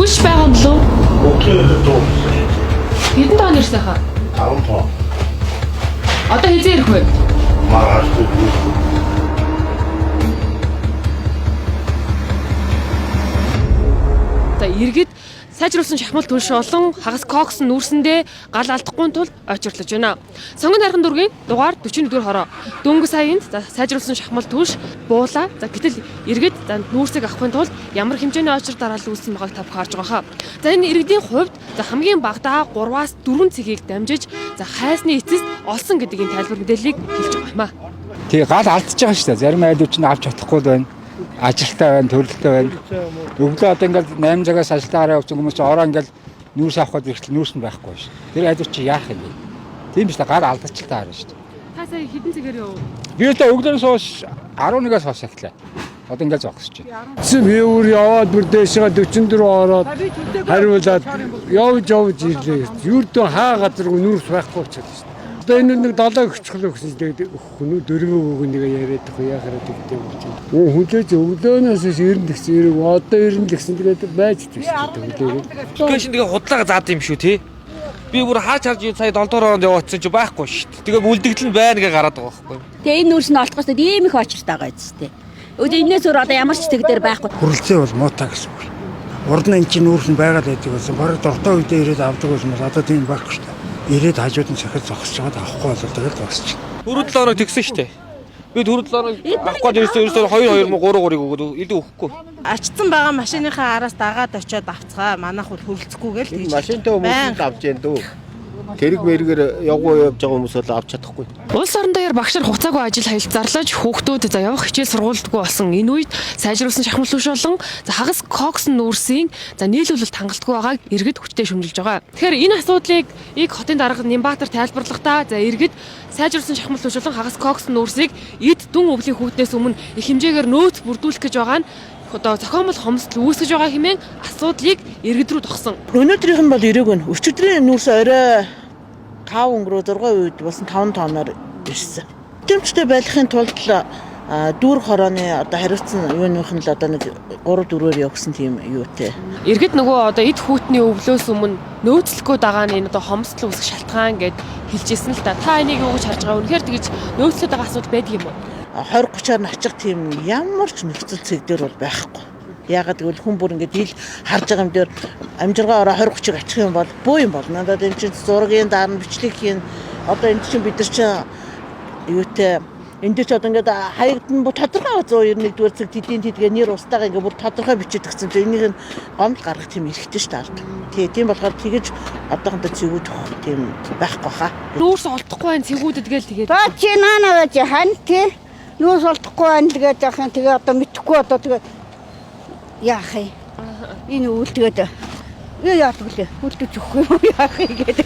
Түлш байгаа юм болов? Өглөө өдөр дуусан. Хэдэн тонн ирсэн хаа? 5 тонн. Одоо хэзээ ирэх вэ? Маргааш дүүрэх. За иргэд сайжруулсан шахмал түлш болон хагас кокс нүүрсэндээ гал алдахгүй тулд очирлож байна. Сонгон найрхан дүүргийн дугаар 41-р хороо. Дөнгөж саянд за сайжруулсан шахмал түлш буула. За гэтэл иргэд за нүүрсийг авахын тулд ямар хэмжээний очир дараалал үүссэн байгааг та бүхэн харж байгаа хаа. За энэ иргэдийн хувьд за хамгийн багадаа 3-аас 4 цэгийг дамжиж за хайсны эцэст олсон гэдэг энэ тайлбар мэдээллийг хэлж байгаа юм а. Тий гал алдчихж байгаа шүү дээ. Зарим айлууд чинь авч чадахгүй л байна. Ажилтаа байна, төрөлтэй байна. Өглөө одоо ингээл 8 цагаас ажилдаа гараа явсан хүмүүс чинь ороо ингээл нүүрс авах гээд ирэхэл нүүрс нь байхгүй шүү. Тэр айлууд чи яах юм бэ? Тийм биш үү? Гал алдчихлаа харна шүү дээ. Та сая хэдэн цагээр яв? Би л өглөөнөөс хойш 11-ээс хойш ахлаа. Одоо ингээл зогсож байна. Чи би өөр яваад бүр дээшээ 44 ороод хариулаад явж явж ирлээ. Юурдөө хаа газаргүй нүүрс байхгүй болчихлоо шүү дээ. Одоо энэ нэг 7 өгчихлөө гэсэн чинь тэгээд өгөх нь дөрвөө өгөх нэг яриад тах яхаараа тэгдэг юм чинь. Өө хүлээж өглөөнөөс 90 гэсэн ирэг одоо 90 гэсэн тэгээд байж тийм шүү дээ хүлээгээд. Тэгэхээр шин тэгээ худлаага заад юм шүү тий. Би бүр хаач харж сая 7 дугаар оронд яваадсан чи байхгүй шүү дээ. Тэгээ үлдэгдэл нь байна гэж гараад байгаа байхгүй. Тэгээ энэ нүүрс нь олдох гэсэн ийм их очиртай байгаа зү тэ. Өдөө энэс өөр одоо ямар ч тэг дээр байхгүй. Хүрэлцээ бол муутай гэсэн үг. Урд нь эн чинь нүүрс нь байгаад байдаг байсан. Бараг дортой үедээ ирээд авдаг байсан бол одоо тийм байхгүй шүү дээ. Ирээд хажууд нь цахил зогсож байгаад авахгүй бол тэгэл зогсож байна. Түрүү 7 хоног тэгсэн шүү дээ. Би түрүү 7 хоног авах гээд ирсэн ерөөсөө 2 2 мө 3 3-ыг өгөөд илүү өгөхгүй. Ачсан байгаа машиныхаа араас дагаад очиод авцгаа. Манайх бол хөрөлцөхгүй гээл тэгж. Машинтай хүмүүс л авч яан дөө. Тэрэг мэрэгэр явгуу явж байгаа хүмүүс бол авч чадахгүй. Улс орон даяар багш нар хугацаагүй ажил хаялт зарлаж хүүхдүүд за явах хичээл сургуульдгүй болсон энэ үед сайжруулсан шахмал түлш болон за хагас кокс нүүрсийн за нийлүүлэлт хангалтгүй байгааг иргэд хүчтэй шүмжилж байгаа. Тэгэхээр энэ асуудлыг иг хотын дарга Нямбатар тайлбарлахдаа за иргэд сайжруулсан шахмал түлш болон хагас кокс нүүрсийг эд дүн өвлийн хүүтнээс өмнө их хэмжээгээр нөөц бүрдүүлэх гэж байгаа нь одоо зохиомол хомсдол үүсгэж байгаа хэмээн асуудлыг иргэд рүү тохсон. Өнөөдрийнх нь бол ирээгүй нь. Өчигдрийн нүүрс орой 5 өнгөрөө 6 үед болсон 5 тоноор ирсэн. Тэмцтэй байхын тулд л дүүр хорооны одоо хариуцсан юуных нь л одоо нэг 3 4-өөр явсан тийм юутэй. Иргэд нөгөө одоо эд хүүтний өвлөөс өмнө нөөцлөхгүй байгаа нь энэ одоо хомсдол үүсэх шалтгаан гэд хэлжсэн л та. Та энийг юу гэж харж байгаа вэ? Үнэхээр тэгж нөөцлөд байгаа асуудал байдаг юм уу? 20 30-аар нь очих тийм ямар ч нөхцөл цэг дээр бол байхгүй. Яагаад гэвэл хүн бүр ингээд ил харж байгаа юм дээр амжиргаа ороо 20 30-ыг очих юм бол бөө юм болно. Одоо энэ чинь зургийн дарна, бичлэг хийн. Одоо энэ чинь бид нар чинь юутай энэ дээр ч одоо ингээд хаягдан бүр тодорхой 191 дугаар цэг тэдийн тэдгээ нэр устаагаа ингээд бүр тодорхой бичиж өгсөн чинь энийг нь гомдол гаргах тийм эрхтэй шүү дээ. Тий, тийм болохоор тэгэж одоохондоо цэгүүд өгөх тийм байхгүй хаа. Нүүрс олдохгүй байх цэгүүдэд гээл тэгээд Ба чи наана байж хань тий. Юу солдохгүй байна л гэж яах юм. Тэгээ одоо мэдхгүй одоо тэгээ яах юм. Энэ үйл тэгээд юу яадаг лээ. Үлдэж өгөх юм яах юм гэдэг.